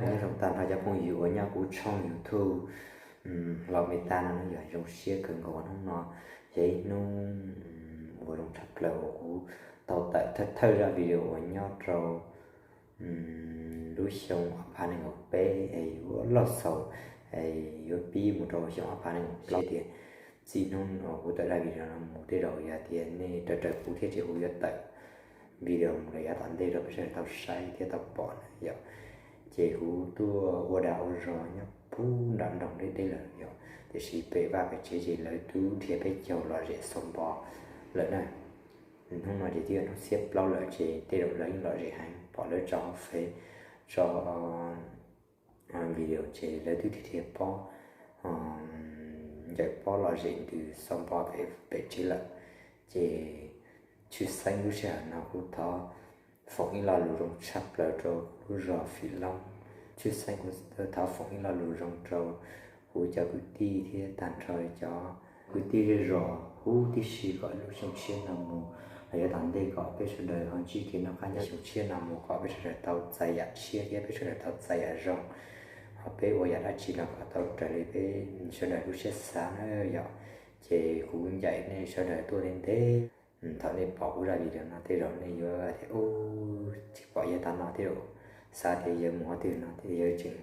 Nyob zoo tag nrho cov phooj ywg uas nyob kuv tshooj YouTube los me tas no, yog zoo siab kawg nkaus hnub no yog ib hnub uas zoo tshaj plaws uas kuv tau tawm thawj zaj video uas nyob rau lub xyoo ob phav nees nkaum peb es yuav lauj xaus es yuav pib mus rau xyoo ob phav nees nkaum plaub tias txij hnub uas kuv tawm zaj video no mus tej zaum yog tias nej raws raws kuv thiab ces kuv yuav tawm video mus lawm yav tom ntej rau peb sawv daws tau saib thiab tau pom na yom. Ces kuv tuaj ua dag ua zog nyob puag nram nroog deb deb lawm yom, tiam sis pem vaj pem tsev ces lawv twb dhia peb caug lom zem xaus npo lawm na. Hnub no ces twb yog hnub xiab plaub lawm ces tej zaum lawv yeej lom zem heev, pom lawv tso hauv Face, tso video ces lawv twb dhia dhia pob, ncaws pob lom zem ntws xaus npo pem tsev lawm. Ces tshwj xeeb lub sij hawm no kuv thov foom ib lo lus zoo tshaj plaws rau kuv lub zos Fim Loob. Tshwj xeeb kuv thov foom ib lo lus zoo rau kuv cov kwv tij thiab tag nrho cov kwv tij zej zos huv tib si kom lub xyoo tshiab no mus los yav tom ntej kom peb sawv daws ho ntsib kev noj qab nyob xyoo tshiab no mus kom peb sawv daws tau txais yam tshiab thiab peb sawv daws tau txais yam zoo. Ho peb ua yam dab tsi los kom tau raws li peb sawv daws lub siab xav na yom. Ces kuv ncaim nej sawv daws tuaj ntev ntev. Thaum nej pom kuv zaj video no tej zaum nej yuav tias, Ub, tsis pom yawg tas no, tej zaum xav tias yawg mus qhov twg no, tej yawg tseem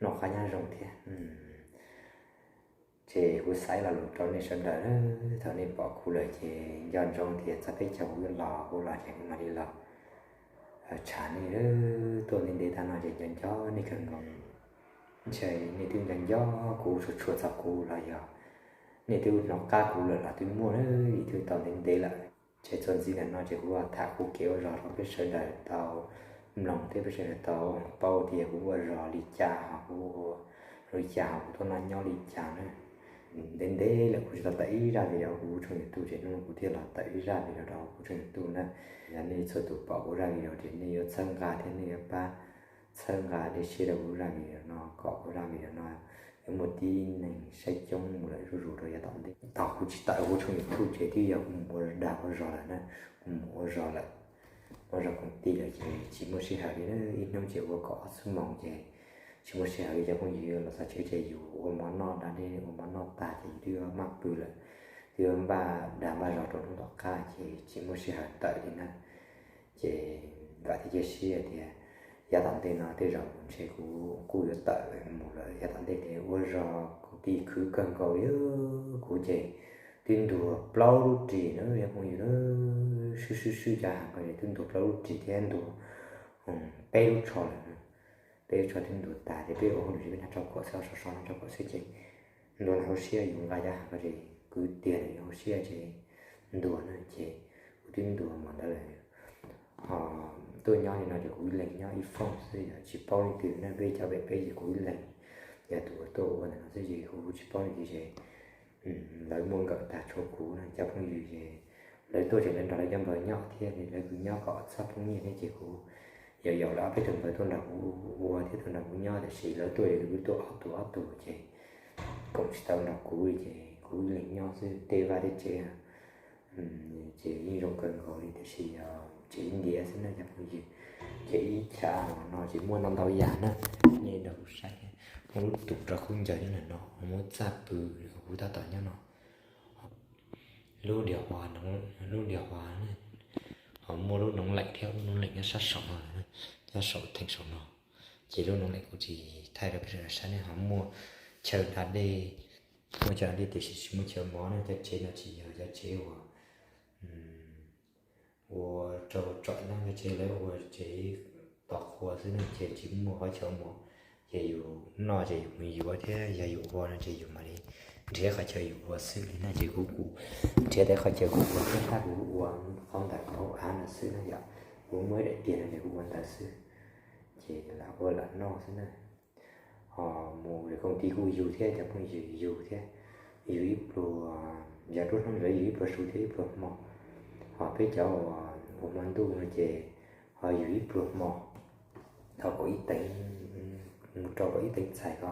noj qab nyob zoo thiab. Ces kuv xa ib lo lus rau nej sawv daws, thaum nej pom kuv lawm ces nco ntsoov tias txog peb caug kuv yuav los, kuv los ces kuv mam li los tsham nej. Tuaj ntev ntev tag no ces nco nco nej kawg nkaus. Ntshe nej twb nco nco kuv, tshua tshua txog kuv los yog nej twb hnov qab kuv lawm los twb muaj, vim twb tau ntev ntev lawm. Ces txuas ntxiv ntawm no ces kuv tham kuv kev ua zog rau peb sawv daws tau mloog thiab peb sawv daws tau paub tias kuv ua zog li cas, ho kuv ua li cas, ho kuv tuaj noj nyob li cas na. Ntev ntev lawm kuv tsis tau tawm ib zaj video rau kuv tshooj YouTube, ces hnub no kuv thiaj los tawm ib zaj video rau kuv tshooj YouTube na. Yog nej txhua tus pom kuv zaj video ces nej yuav txhawb nqa thiab nej yuav pab txhawb nqa dej siab rau kuv zaj video no kom kuv zaj video no yuav muaj tib neeg saib coob mus lawm zuj zus rau yav tom ntej. Thaum kuv tsis tawm kuv tshooj YouTube ces twb yog kuv mus ua dag ua zog lawm na, kuv mus ua zog lawm, ua zog koom tij lawm ces tsis muaj sij hawm li na. Ib hnub ces ua kaum ob xuab moos ces tsis muaj sij hawm li cov phooj ywg los txog tsev ces yus ua mov noj da dej, ua mov noj tag ces yus twb yuav maj pw lawm, twb yuav npaj dag npaj zog rau hnub tom qab ces tsis muaj sij hawm tawm li na. Ces vam thiab cia siab tias yav tom ntej no tej zaum ntshe kuv kuj yuav tawm mus lawm yav tom ntej li. Ua zog koom tij khwv kawg nkaus li, kuv ces twb ntuag plaub lub ris na cov phooj ywg na. Swb swb swb cov heev ko ces twb ntuag plaub lub ris thiab ntuag peb lub tsho lawm. Peb lub tsho twb ntuag tas ces peb ua hauj lwm ces peb nqa rau kom xwb, so so nqa rau kom xwb ces ntuag hauv siab, yus nqa cov heev ko ces kwv tiag li hauv siab ces ntuag na ces kuv twb ntuag mas ntawd lawm. Ho tuaj nyob li no ces kuv ib leeg nyob ib fooj xwb, yog tsis paub leej twg na, peb cov pem peb ces kuv ib leeg yog tus uas tuaj ua ntawm no xwb ces kuv tsis paub leej twg ces lawv muaj nkawm tag tshua kuv na. Cov phooj ywg ces lawv tuaj ces lawv nrog lawv cov npawg nyob thiab, lawv kuj nyob kom txhob poob nyiaj thiab ces kuv yog yaum lawv ob peb tug npawg tuaj nrog kuv ua thiab tuaj nrog kuv nyob, tiam sis lawv tuaj ces lawv kuj tuaj ob tug ob tug ces koom tsis tau nrog kuv li ces kuv ib leeg nyob xwb tej vaj tej tsev ces yeej zoo kawg nkaus li, tiam sis yog tsev ntiav xwb na cov phooj ywg. Ces ib chav no ces muaj ntau ntau yam na, nej nrog kuv saib, muaj lub tus rau khaub ncaws nyob ntawm no, muaj txaj pw, kuv tab tom nyob no. Lub diav hua, lub diav hua, ho muaj lub noov leem thiab, lub noov leem nyob sab saum no, nyob saum theem saum no. Ces lub noov leem kuv tsis thaij rau peb sawv daws saib ne, ho muaj chaw da dej, muaj chaw da dej tiam sis tsis muaj chaw mov na. Cov tsev no tsis yog cov tsev uas ua rau tsom nyab, cov tsev lawv ua tsev tos qhua xwb na, ces tsis muaj qhov chaw mov. Ces yus noj ces yus mus yuav thiab yog yus ua no ces yus mam li nrhiav qhov chaw yus ua xwb li na. Ces kuv kuj nrhiav tau qhov chaw kuv ua thiab tab kuv ua qhov ntawm hauv av no xwb na yom. Kuv muaj ib daim tiag no ces kuv ua ntawd xwb, ces lam ua lam noj xwb na. Ho mus koom tij kuj yug thiab, cov phooj ywg yug thiab, yug ib pluag, yog lub hnub ntawd yug ib pluag su thiab ib pluag hmo. Ho peb cov uas ua hmo ntuj no ces ho yug ib pluag hmo. Thaum kaum ib teev mus rau kaum ib teev txhais ko,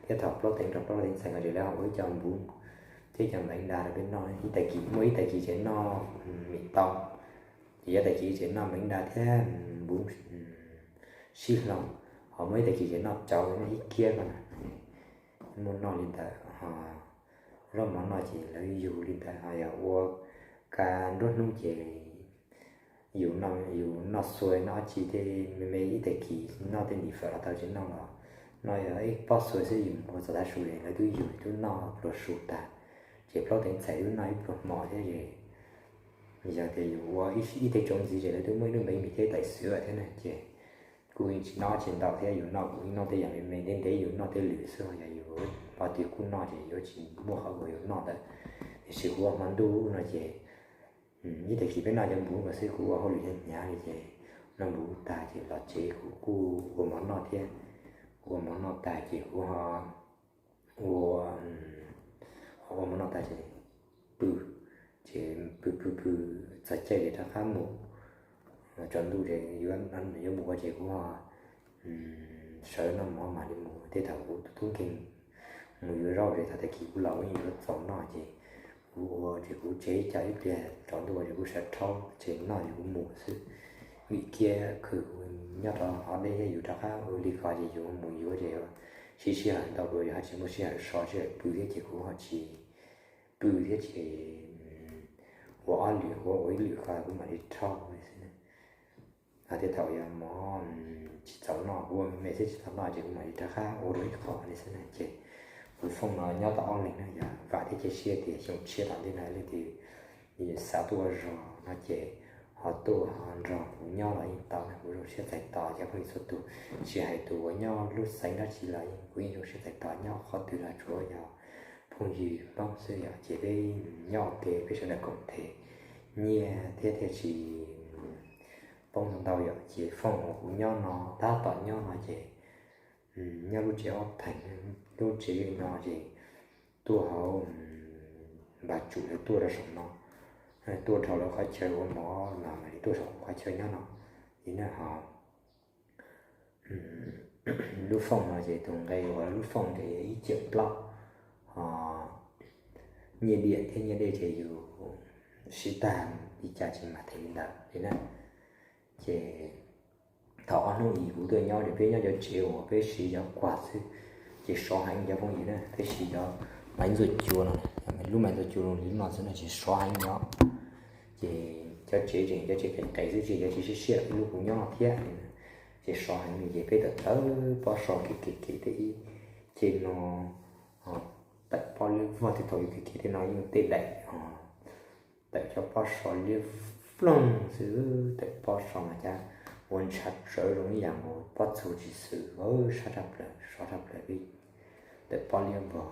thiab thaum plaub teev rau plaub teev txhais ko ces lawv ho ua ib co npuv thiab ib co npeev da rau peb noj. Ib tag kis, muaj ib tag kis ces noj mim tau, ces yog tag kis ces noj npeev da thiab npuv sib hloov. Ho muaj ib tag kis ces noj tsau no ib kiab ko na. Muaj noj li ntawd ho, zaub mov noj ces lawv yug li ntawd ho yog ua ka nruab hnub ces yus noj, yus noj xua noj dab tsi tej me me ib tag kis noj tej ntim fawm los tau tsis noj los noj yog ib pob xua xwb yus mus ua txog tav su es lawv twb yug twb noj pluas su tag, ces plaub teev txhais twb noj ib pluas hmo thiab ces yog tias yus ua ib teg tsoov ntxiv ces lawv twb muaj ib lub npe mis thiab tais xwb thiab na ces kuj yeej tsis noj tsis ntau thiab, yus noj kuj noj tej yam me me ntev ntev, yus noj tej lwm xwb, yog yus pom tias kuj noj ces yuav tsis muaj qhov uas yus noj ntawd. Tiam sis kuv ua hmo ntuj no ces ib tag kis peb noj cov npum ko xwb, kuv ua hauj lwm hnyav hnyav li ces noj npum tag ces los tsev kuv kuj ua mov noj thiab. Kuv ua mov noj tag ces kuv ho ua, ho ua mov noj tag ces pw, ces pw pw pw txog caij ces rov qab mus tsaus ntuj ces yuav, yuav mus ua ces kuv ho sawv noj mov mam li mus. Tej thaum kuv tus tub nkeeg mus yuav zaub ces thaum tag kis kuv los kuv yeej yuav txaus noj ces kuv ua ces kuv tseg ib co ib pliag tsaus ntuj ces kuv sawv rhaub tseg noj ces kuv mus xwb. Vim kiag khwv kuv nyob rau hauv deb thiab yus rov qab ua li ko ces yus mus yuav ces sib sij hawm ntau dua, yus ho tsis muaj sij hawm so sij hawm pw thiab ces kuv ho tsis pw thiab ces ua ob lwm, ua ua ib lwm ko kuv mam li rhaub li xwb. Ho tej thaum yog mov tsis txaus noj, kuv ua me me thiab tsis txaus noj ces kuv mam li rov qab ua dua ib qho li xwb na. Ces kuv fooj no nyob tau ob leeg na, yog vam thiab cia siab tias xyoo tshiab tom ntej no leej twg xav tuaj ua zog no ces ho tuaj ho nrog kuv nyob los yeej tau na. Kuv zoo siab txais tos cov phooj ywg txhua tus, tsis hais tus uas nyob lub xeev dab tsi los yeej kuv yeej zoo siab txais tos nyob qhov twg los tsuav yog phooj ywg Hmoob xwb yom. Ces peb nyob ua ke peb sawv daws koom them nyiaj thiab thiaj tsis poob ntau yom. Ces fooj uas kuv nyob no tab tom nyob no ces nyob lub tsev ob theem, lub tsev no ces tuaj hauv npaj tsum lawv tuaj rau saum no, tuaj dhau lawv qhov chaw ua mov no mam li tuaj saum qhov chaw nyob no. Li na ho lub fooj no ces tus nqe uas lub fooj ces ib ciam plaub, ho nyiaj diam thiab nyiaj dej ces yus siv tag li cas ces mam them li ntawd li na. Ces thaum ob hnub ib kuv tuaj nyob ces peb nyob cov tsev uas peb siv cov kuag xwb, ces sov heev cov phooj ywg na. Peb siv cov maiv ntxuaj cua no, lub maiv ntxuaj cua li no xwb no ces sov heev nyob. Ces cov tsev tseem cov tsev qis qis xwb, tsis cov tsev siab siab li lub kuv nyob no thiab. Ces sov heev li ces peb tawm tawm pob so kev kev kev tej ib ce no, tawm pob liab vog tej thaum yus kev kev tej no yeej tej daim, tawm cov pob so liab vloog xwb, tawm pob so mas cas ua ntshav tsawv zoo ib yam nkaus pob txhuv tsis xwm, sab tshaj plaws, sov tshaj plaws li. Tawm pob liab vog,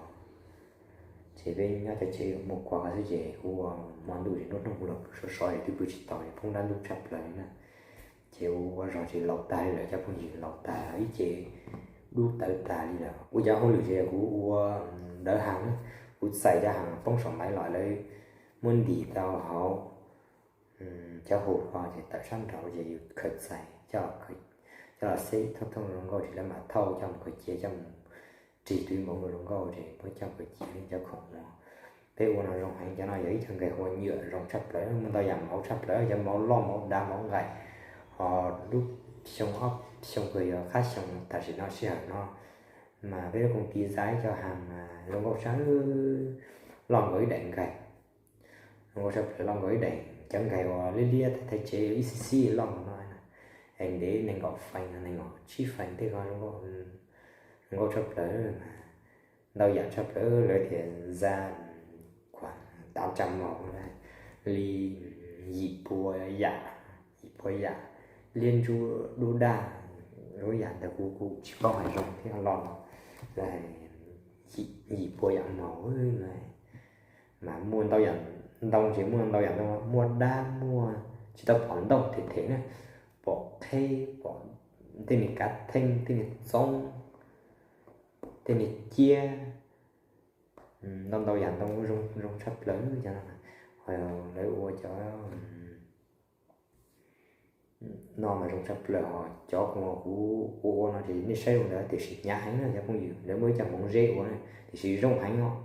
ces peb nyob cov tsev muaj kuag ko xwb ces kuv ua hmo ntuj ces nruab hnub kuv los pw sov sov es twb pw tsis tau es poob dab ntub tshaj plaws li na. Ces ua ua zog ces laus tag li lawm, cov phooj ywg laus tag ib ce dub tawv tag li lawm. Kuv cov hauj lwm ces kuv ua dawb hav, kuv txais cov hav poob saum maiv los lawv muab ntim tau hauv cov hauv ko ces tawm sab nraud ces yus khaws txais coj los xeb thooj thooj zoo nkauj ces lawv mam thauj coj mus khaws cia coj mus rig tus ib npaum zoo nkauj ces muab coj khaws cia li cov khoom no. Peb ua no zoo heev, cov no yog ib co nkais hua nyuam zoo tshaj plaws, muaj ntau yam mauv tshaj plaws, cov mauv loj mauv dav mauv nqaim. Ho lub xyoo ob xyoo kawg yog qab xyoo tam sim no sij hawm no mas peb lub koom tiv zais cov hav mas zoo nkauj tshaj, loj nkaus ib daim nkais. Zoo nkauj tshaj plaws, loj nkaus ib daim, cov nkais uas liab liab thaij tsev ib xib xib loj nkaus no, es ntev nees nkaum fees nees nkaum tsib fees tej ko zoo nkauj tshaj plaws mas ntau yam tshaj plaws lawv tias za khuam tav tsa maus li yim pua yam, yim pua yam liab ntsuab dub daj, lub yam ntawd kuv kuj tsis paub hais zoo thiab los lawv hais yim pua yam maus na. Mas muaj ntau yam ntoo ces muaj ntau yam ntoo, muaj dab muaj tsis tau pom ntoo them them na, pom qheb pom tej me kav theej tej me txoob tej me ciab, ntau ntau yam ntoo zoo zoo tshaj plaws cov no. Lawv ua cov no mas zoo tshaj plaws, ho cov kuv ua ua no ces nej saib zoo ntawd tiam sis hnyav heev na cov phooj ywg, lawv muaj ib co hmoov zeb ua na tiam sis zoo heev os,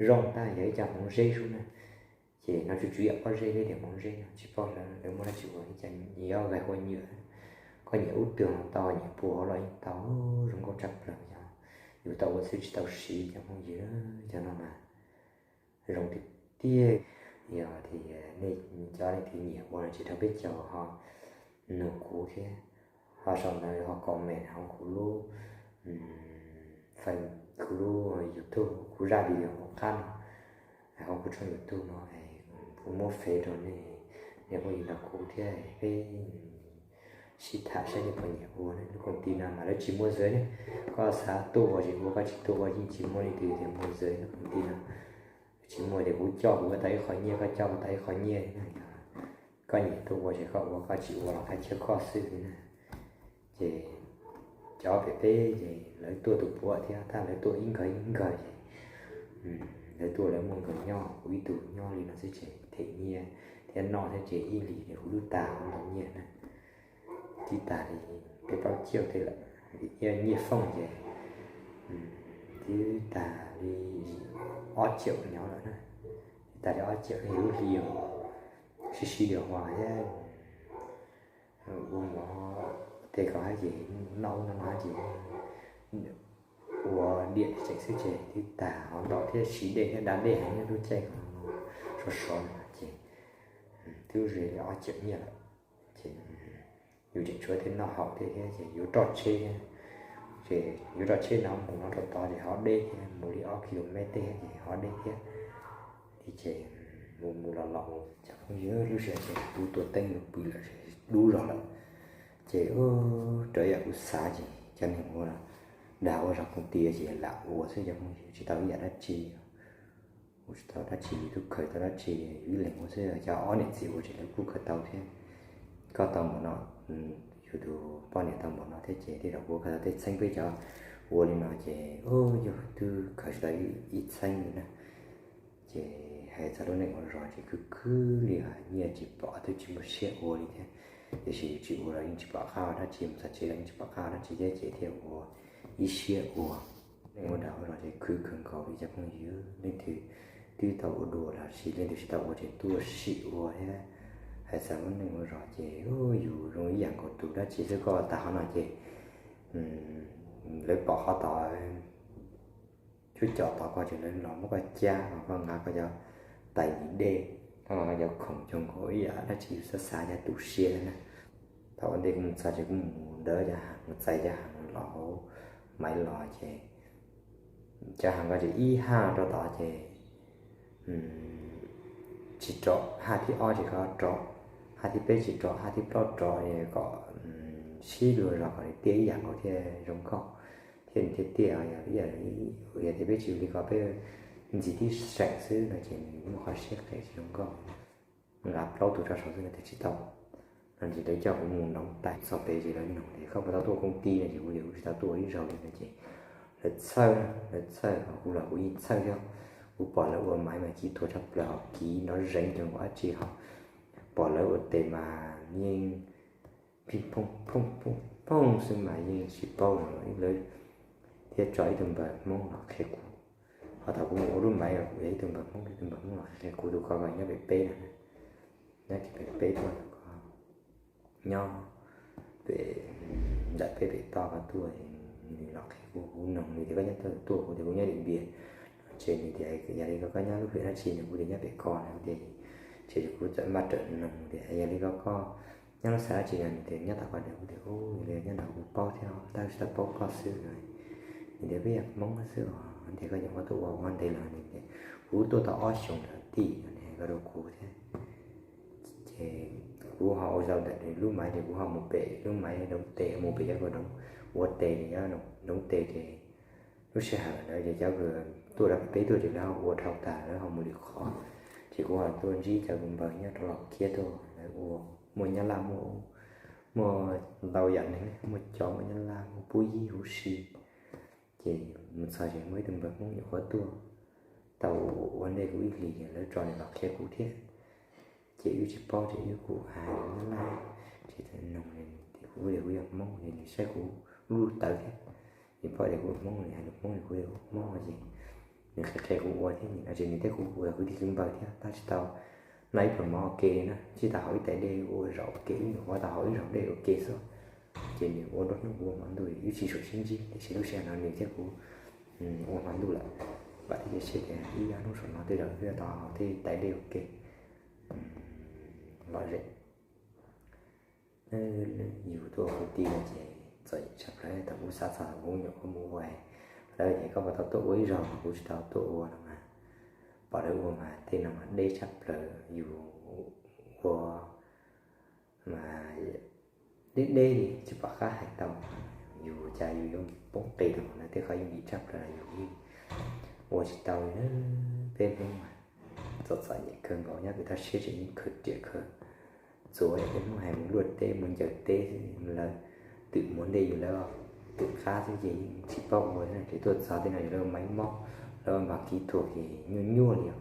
zoo tag yog ib co hmoov zeb xwb na. Ces no tsuas tswv yam pob zeb thiab tias hmoov zeb no tsis paub lawv muaj dab tsi ua, ib co yog nkais hua nyuam, ko Koj nyiam ub twg los tau, nyiam pua hauv los yeej tau, zoo nkauj tshaj plaws. Yog yus tau ua xwb tsis tau siv cov phooj ywg, cov no mas zoo tiag tiag. Yog tias nej cov leej twg nyiam ua no ces rau peb caug ho nug kuv thiab, ho sau ntawv ho comment hauv kuv lub, kuv lub YouTube, kuv zaj video hauv qab no, hauv kuv tshooj YouTube no, kuv muab fev rau nej, nej phooj ywg nrog kuv thiab peb sib tham saib nej puas nyiam ua ne. Lub koom ti no mas lawv tsis muaj zawv ne, koj xav tuaj ua ces ua, koj tsis tuaj ua yeej tsis muaj leej twg tias muaj zawv lub koom ti no. Tsis muaj tias kuv coj kuv tau ib qho nyiaj, koj coj kuv tau ib qho nyiaj. Koj nyiam tuaj ua ces koj ua, koj tsis ua los qhov chaw koj xwb li na. Ces cov pem peb ces lawv tuaj tus puav thiab, tab lawv tuaj ib nkawg ib nkawg ces lawv tuaj lawv muaj nkawd nyob, kuv ib tug nyob li no xwb ces them nyiaj thiab noj thiab ces ib hlis ces kuv twb tag ntau nyiaj na. Twb tag li peb plaub caug tej lawm, vim nyiaj fooj ces twb tag li ob caug nyob lawm na. Twb tag li ob caug, lub hli sib sib diam hua thiab. Ua mov tej ko hab ces noj ub noj no hab ces ua diam tseem xwb ces twb tag hov ntau thiab, siv dej thiab da dej heev nyob lub caij sov sov no ces twb ze li ob caug nyiaj lawm. Ces yus tseem tshuav tej noj haus tej thiab ces yuav roj tsheb thiab. Ces yuav roj tsheb no mus no rau tod ces hov deb thiab, mus li ob kilomev tej thiab ces hov deb thiab. Ces mus mus los los, cov phooj ywg, lub sij hawm ces kuv tua teeb yuav pw lawm, dub zog lawm. Ces rawv yam kuv xav ces cov neeg ua dag ua zog koom ti ces lam ua xwb cov phooj ywg, tsis tau ib yam dab tsi. Ua tsis tau dab tsi, yus twb khaws tau dab tsi, yus ib leeg ua xwb, cov ob niam txiv ua ces lawv kuj khaws tau thiab. Koj tau npaum no, yus tus poj niam tau npaum no thiab ces tej zaum kuv khaws tau tej txheeb, peb cov ua li no ces yus twb khaws tsis tau ib txheeb li na. Ces hais txog lub neej ua zog ces khwv khwv li, nyiaj tsis pom twb tsis muaj siab ua li thiab. Tiam sis yus tsis ua los yeej tsis pom qab ua dab tsi, mus txog tsev los yeej tsis pom qab ua dab tsi thiab ces thiaj ua ib siab ua. Neej ua dag ua zog ces khwv kawg nkaus li cov phooj ywg, leej twg twb tau ua dua los sis leej twg tsis tau ua ces tuaj sim ua thiab. Hais txog lub neej ua zog ces yus zoo ib yam nkaus tus dab tsi xwb, koj ua tag qhov no ces lawv pom qhov tod, cuab cos tod koj ces lawv los muab koj cab los koj nqa koj cov tais ntim dej, koj nqa koj cov khoom cuag nkaus ib yam dab tsi yus xav xav cov tu siab na. Thaum ua ntej kuv mus txog ces kuv mus ntawd cov hav, mus txais cov hav los hauv Maiv los ces cov hav ko ces ib haj rau tod ces tsis rov, haj thib ob ces koj rov, haj thib peb tsis rov, haj thib plaub rov kom sib luag zog kom nws tiaj ib yam nkaus thiaj zoo nkauj, thiaj nws thiaj tiaj. Yog tias peb tsis ua li ko peb ntxiv tib seem xwb no ces nws muaj qhov siab qev tsis zoo nkauj. Nqa plaub tug rau saud xwb no tias tsis tau. No ces lawv coj kuv mus noov tais txog pem ces lawv nug tias koj puas tau tuaj koom ti no ces kuv tias kuv tsis tau tuaj ib zaug li no ces lawv txhawj, lawv txhawj, kuv los kuv yeej txhawj thiab. Kuv pom lawv ua Maiv mas kiv thuam tshaj plaws, ho kiv nrov zeeg cuag nkaus dab tsi ho, pom lawv ua tes mas yeej pheej phooj phooj phooj phooj xwb mas yeej tsis paub lawv thiaj tso ib tug npawg Hmoob los qhia kuv. Ho thaum kuv mus ua lub Maiv los kuv yog ib tug npawg Hmoob, ib tug npawg Hmoob los qhia kuv tus ko nyob pem peb na, nyob pem peb tuaj, nyob pem, ntawm peb pem toj ko tuaj, nws los qhia kuv, kuv noog nws tias koj nyob twg tuaj, kuv tias kuv nyob Điện Biên no ces nws tias yog li ko koj nyob lub huyện dab tsi no, kuv tias nyob pem ko no, kuv tias ces kuv txawm maj rawm noog tias yog li ko koj nyob lub xav dab tsi no, nws tias nyob tom ko no, kuv tias yog li nyob no kuv paub thiab tab sis tsis tau paub koj xwb no. Nws tias peb yog Hmoob xwb os, nws tias koj nyuam qhuav tuaj ua ua ntev los, nws tias kuv tuaj tau ob xyoos lawm tij no, nws hais ko rau kuv thiab. Ces kuv ho ua zaum ntawm lub Maiv ces kuv ho mus pem lub Maiv Doov Tes, mus pem cov ko Doov, ua tes, Doov Tes ces lub sij hawm ntawd ces cov tuaj rau pem peb tuaj ces lawv ho ua dhau tas lawv ho mus lwm qhov. Ces kuv ho tuaj ntsib cov npawg nyob rau Los Kiab tuaj, lawv ua, muaj Nyab Laj, muaj, muaj ntau yam neeg, muaj cov muaj Nyab Laj, muaj Pub Yib huv si. Ces mus txog ces muaj ib tug npawg Hmoob nyuam qhuav tuaj tau ua ntej kuv ib hlis, lawv tso nws los qhia kuv thiab. Ces wb tsis paub ces wb kuj hais Nyab Laj, ces noog tias kuv tias kuv yog Hmoob, nws saib kuv lub tawv thiab, nws paub tias kuv Hmoob, nws hais lus Hmoob, kuv tias kuv Hmoob ces nws qhia qhia kuv ua thiab, nws no ces nws thiab kuv ua kwv tij kwv npawg thiab tab tsis tau noj ib pluag mov ua ke na, tsis tau haus ib tais dej ua zaum ua ke, wb nyuam qhuav tau haus ib zaug dej ua ke xwb. Ces nws ua nruab hnub kuv ua hmo ntuj, wb tsis tshua sib ntsib, tiam sis lub sij hawm no nws thiab kuv ua hmo ntuj lawm. Vam thiab cia siab tias ib ob hnub saum no tej zaum wb yuav tau tej tais dej ua ke lom zem. Yus tuaj ua kwv tij no ces txom nyem tshaj plaws. Thaum kuv xav txog thaum kuv nyuam qhuav mus ua lawv ces koj puas tau tuaj ua ib zaug, kuv tsis tau tuaj ua no mas, pom lawv ua mas tej no mas deb tshaj plaws, yus ua mas deb deb li tsis pom qab hais tau. Yus cas yus yuav poob qis rau hauv no, tej qhov yooj yim tshaj plaws yus yeej ua tsis tau li. Peb Hmoob mas txom txom nyem kawg nkaus, nyob pem toj siab tseem yeej khaws riam khaws txuas. Peb Hmoob hais mus luaj teb mus ncaws teb, lawv twb muab ntej yus, lawv twb qab xwb ces yeej tsis paub ua li. Ces tuaj txog tej no yus lawv maiv mob, lawv npam kib thuam ces nyuaj nyuaj li os.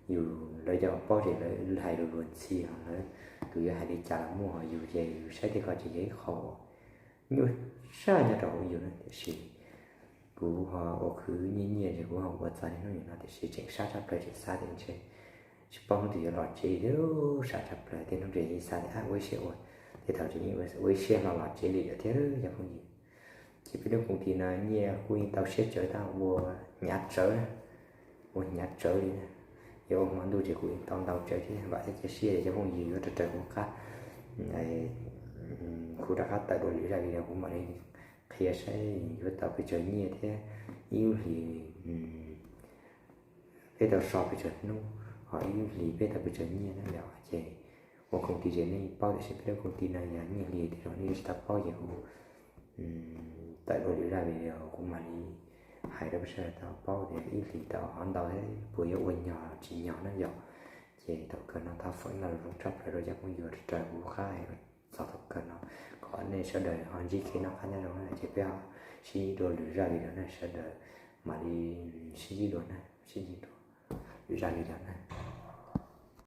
Yus lawv cov paub ces lawv hais lus luag ntxhi, ho lawv tus yuav hais li cas los muaj, ho yus ces yus saib tej qho ces yog ib qho uas nyuaj sab nyob rau hauv yus na. Tiam sis kuv ho ua khwv nyiaj nyiaj ces kuv ho ua txog niaj hnub nim no, tiam sis tseem sab tshaj plaws, tseem xav tias ntshe tsis paub hnub twg yuav los tsev thiab, sab tshaj plaws. Tej hnub ces yeej xav tias ua ib siab ua, tej thaum ces yeej ua ib siab hlo los tsev li lawm thiab cov phooj ywg. Ces peb lub koom tij no nyiaj kuj yeej tau siab tsawv tab ua hnyav tsawv na, ua hnyav tsawv li na. Yog ua hmo ntuj ces kuj yeej tau ntau tsawv thiab. Vam thiab cia siab cov phooj ywg yuav rau raws kuv qab, kuv rov qab tawm dua lwm zaj video kuv mam li qhia saib yuav tau pes tsawg nyiaj thiab ib lub hlis peb tau so pes tsawg hnub, ho ib lub hlis peb tau pes tsawg nyiaj na yom. Ces ua koom tij ces nej paub, tiam sis peb lub koom tij no yog nyiaj hli tej zaum nej yuav tsis tau paub, ces kuv tawm dua lwm zaj video kuv mam li hais rau peb sawv daws tau paub tias ib hlis tau hov ntau thiab puas yuav ua nyog tsis nyog na yom. Ces thaum kawg no thov foom ib lo lus zoo tshaj plaws rau cov phooj ywg raws kuv qab txog thaum kawg no, kom nej sawv daws ho ntsib kev noj qab nyob zoo na. Ces peb ho sib ntsib dua lwm zaj video na, sawv daws mam li sib ntsib dua na, sib ntsib dua lwm zaj video na.